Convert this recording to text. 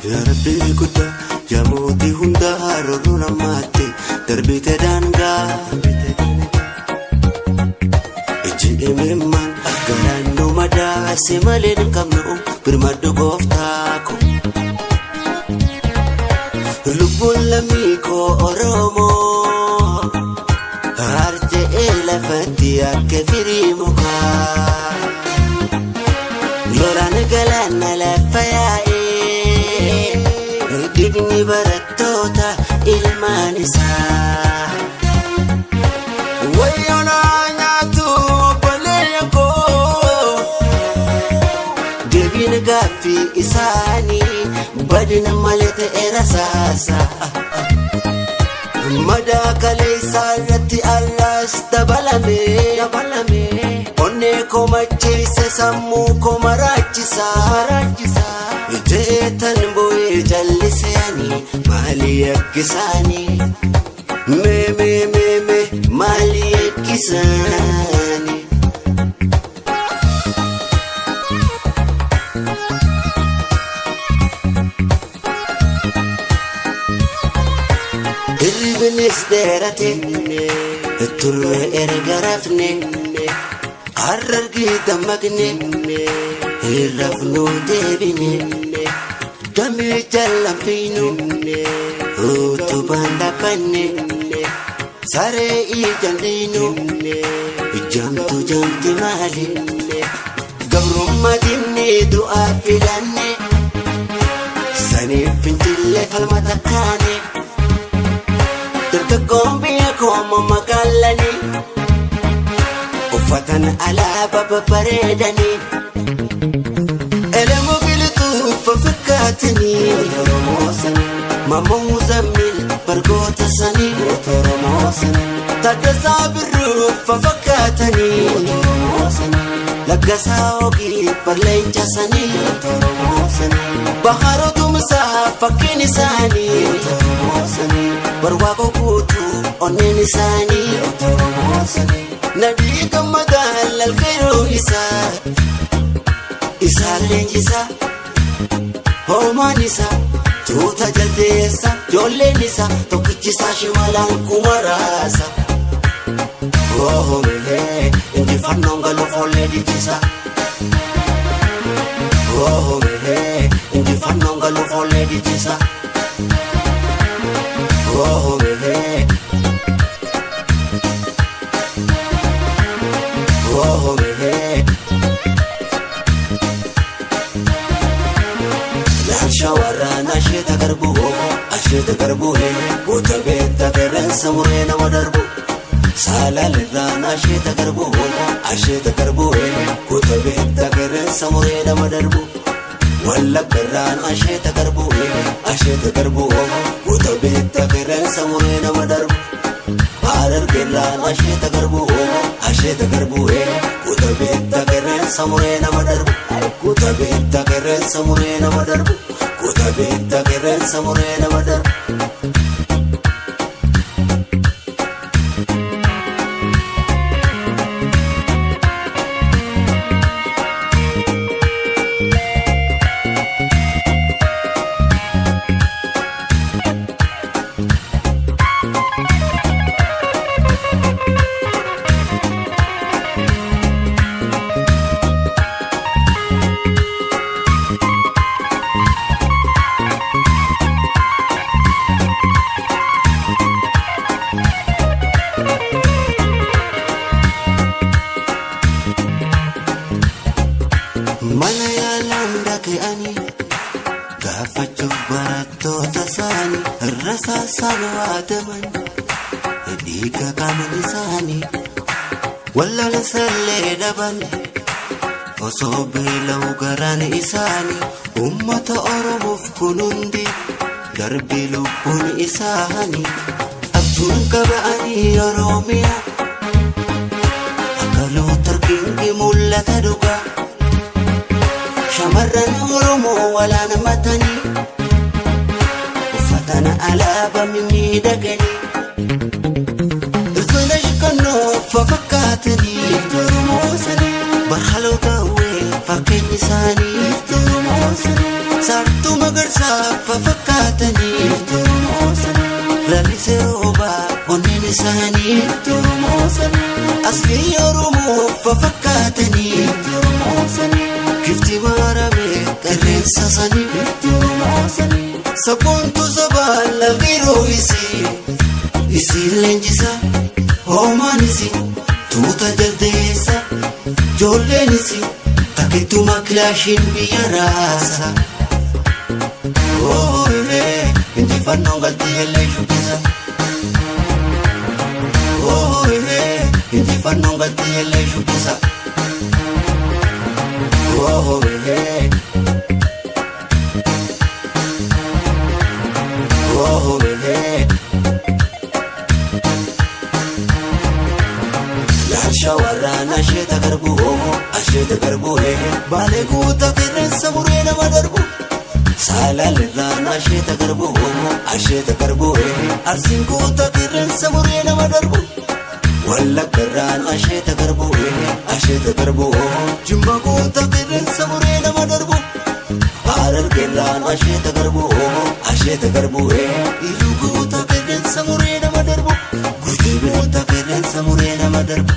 Yaa Rabbii guddaa, yaa mootii hundaa, roorroo namaatti darbite daangaa. Ijji imimmaan garaan nu madaa, si malee hin qabnu, birmadhu gooftaa ko. Lubbuun lammii koo Oromoo harca'ee lafatti akka firii mukaa. Lolaan galaana lafa yaa'ee, dhiigni barattoota ilmaan isaa. Wayyoonaa nyaatu obboleeyyan koo, deebiin gaaffii isaanii badina malee ta'e rasaasa. Madaa kaleessaa irratti arraas dabalame. Onnee koo macheesse, sammuu koo maraachisa. Jeetan bo'ee jalliseeni, maali yakkisaanii? Mee mee mee mee, maali yakkisaanii? Hirribnis dheerate, turre erga rafne, harargii dammaqne, hirrafnuu deebine, damee jallanfiinu, utubaan dhaabbanne, saree ijaan dhiinu, jamtu jamti maali? Gabrummaa diinni du'aa filanne, saniif fincillee falmata kaane. Dargaggoon biyya koo magaalanii uffatan alaabaa babbareedanii, elemoo qilxuu fakkaatanii, Maammoo Muzammil bargoota sanii, Taaddasaa Birruu fakkaatanii, Laggasaa Oogii barleenca sanii, Baharoo Tumsaa fakkiin isaanii, Barwaaqoo guutuu onneen isaanii, Nadii Gammadaa lalqeeroo isaa, isaan leenjisaa, hoomaan isaa tuuta jaldeessa, ijoolleen isaa tokkichisaa shimalaan kumaraasa. Oomee injifannoon galuuf oollee dhiichisa. Oomee injifannoon galuuf oollee dhiichisa. Oomee. Oomee. Laalsha waraana asheeta garbuu, asheeta garbuu, goota beektaa qeerransa muree nama darbu. Saalalirraan asheeta garbuu, asheeta garbuu, goota beektaa qeerransa muree nama darbu. Wallaggarraan asheeta garbuu, asheeta garbuu, goota beektaa qeerransa muree nama darbu. Harargeerraan asheeta garbuu, asheeta garbuu, goota beektaa qeerransa muree nama darbu. Goota beektaa qeerransa muree nama darbu. Goota beektaa qeerransa muree nama darbu. Mana yaalaan dhaga'anii gaafachuuf barattoota isaanii, rasaasaan waadaman, dhiiga qaamni isaanii wallaalsallee dhaban, osoo beela'u garaan isaanii. Uummata Oromoof kun hundi darbii lubbuun isaanii, abjuun qaba'anii Oromiyaa. Mul'ata dhugaa. Shamarran Oromoo walaana matanii uffatan alaabaa mimmiidhaganii. Irfana shiqannoo fakkaatanii barhaloo ta'ee fakkeenyi isaanii. Saartuu magarsaa fakkaatanii lalisee roobaa onneen isaanii. Asli Oromoo fakkaatanii giftii maramee qilleensa sanii. Sabboontu sabaa lalqiroo isii isiin leenjisa hoomaan isii tuuta jaldeessa ijoolleen isii takkituma kilaashiin biyya raasa. Injifannoon galtii ellee shubbisa. Injifannoon galtii ellee shubbisa. Laalsha warraan asheeta garbu asheeta garbu baalee guutaa qilleensa muree nama darbu. Saalalirraan asheeta garbu asheeta garbu arsiin guutaa qilleensa muree nama darbu. Wallaggarraan asheeta garbu asheeta garbu jimma guutaa qilleensa muree nama darbu. Harargeerraan asheeta garbu asheeta garbu iluu guutaa qilleensa muree nama darbu. Gujii guutaa qilleensa muree nama darbu.